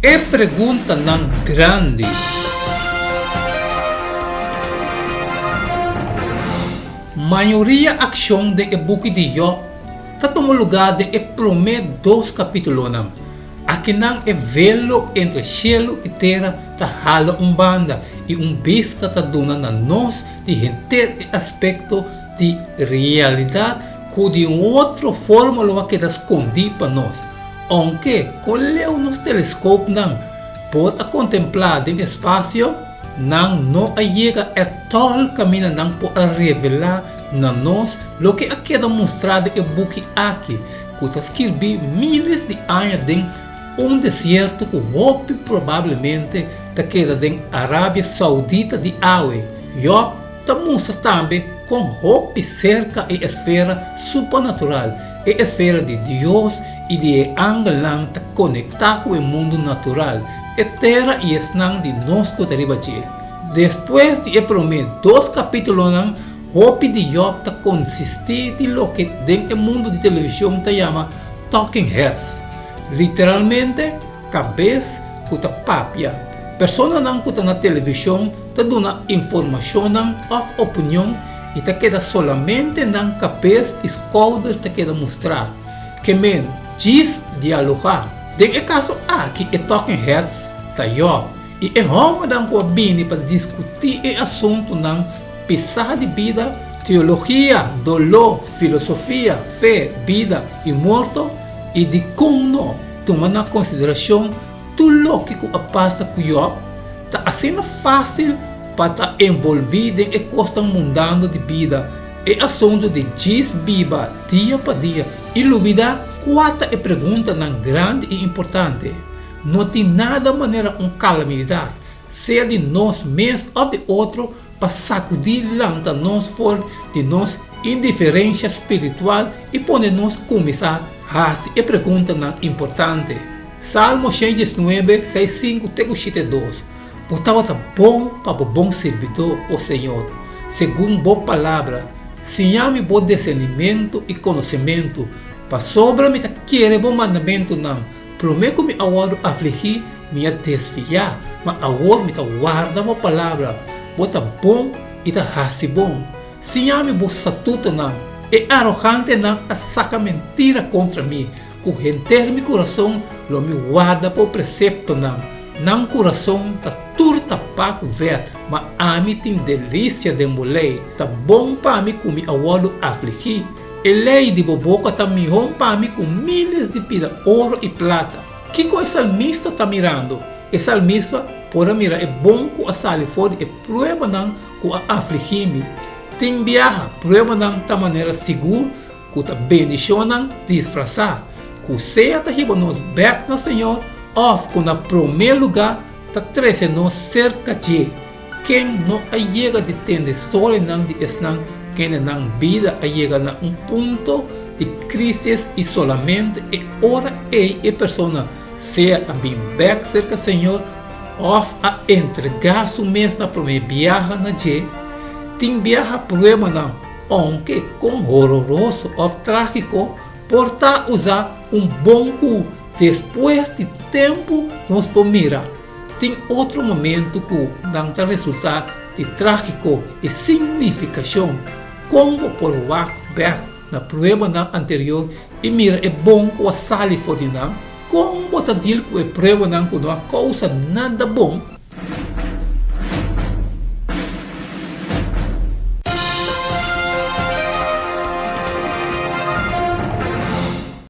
E preguntanan grandi. Mayoria akshon den e buki di Yòb ta tuma lugá den e promé dos kapítulonan. Akinan e velo entre shelu i tera ta hala un banda i un bista ta duna na nos di henter e aspekto di realidat ku di un otro forma lo a keda skondí pa nos. Ounke kon leu nos teleskopnan por a kontemplá den espasio, nan no a yega ètòl kaminda nan por a revelá na nos loke a keda mustrá den e buki aki, ku ta skirbí míles di aña den un desierto ku hopi probablemente ta keda den Arabia Saudita di awe. Yòb ta mustra tambe kon hopi serka e esfera supernatural, e esfera di Dios i di e angelnan ta konektá ku e mundu natural, e tera i esnan di nos ku ta riba dje. Despues di e promé dos kapítulonan, Hopi di Yòb ta konsistí di loke den e mundu di televishon ta yama talking heads, literalmente kabes ku ta papia. Personanan ku ta na televishon ta duna informashonnan òf opinion i ta keda solamente nan kabes i skouder ta keda mustrá. Ke men djis dialogá. Den e kaso aki e talking heads ta Yòb i e hòmbernan ku a bini pa diskutí e asuntunan Pisá di bida, teologia, doló, filosofia, fe, bida i morto, i dikon no tuma na konsiderashon tur loke ku a pasa ku Yòb? Ta asina fásil pa ta envolví den e kosnan mundano di bida, e asuntu di djis biba dia pa dia i lubidá kua ta e preguntanan grandi i importante. No tin nada manera un kalamidat, sea di nos mes òf di otro, pa sakudí lanta nos for di nos indiferensha spiritual i pone nos kuminsá hasi e preguntanan importante. Salmo 119, 6, 5 te ku 7, 2 Bo tabata bon pa bo bon sirbidó, o Señor, segun bo palabra. Siña mi bo disernimentu i konosementu, pasobra mi ta kere bo mandamentunan. Promé ku mi a wòrdu afligí, mi a desviá, ma awor mi ta warda bo palabra. Bo ta bon i ta hasi bon. Siña mi bo statutonan. E arogantenan a saka mentira kontra mi. Ku henter mi kurason lo mi warda bo preseptonan. Nan kurason ta tur tapá ku vèt, ma ami tin delisia den bo lei. Ta bon pa mi ku mi a wòrdu afligí. E lei di bo boka ta mihó pa mi ku míles di pida oro i plata. Kiko e salmista ta mirando? E salmista por a mira e bon ku a sali for di e pruebanan ku a afligí mi. Tin biaha, pruebanan ta manera sigur ku ta bendishonnan disfrasá, ku sea ta hiba nos bèk na Señor òf ku na promé lugá ta trese nos serka dje. Ken no a yega di tende storianan di esnan kende nan bida a yega na un punto di crisis i solamente e ora ei e persona sea a bin bek serka Señor of a entrega su mes na prome biaha na dje? Tin biaha pruebanan, ounke kon hororoso of tragico, por ta usa un bon ku despues di tempu nos por mira. Tin otro momentu ku nan ta resultá di trágiko i sin nifikashon. Kon bo por wak bèk na pruebanan anterior i mira e bon ku a sali for di nan? Kon bo ta dil ku e pruebanan ku no a kousa nada bon?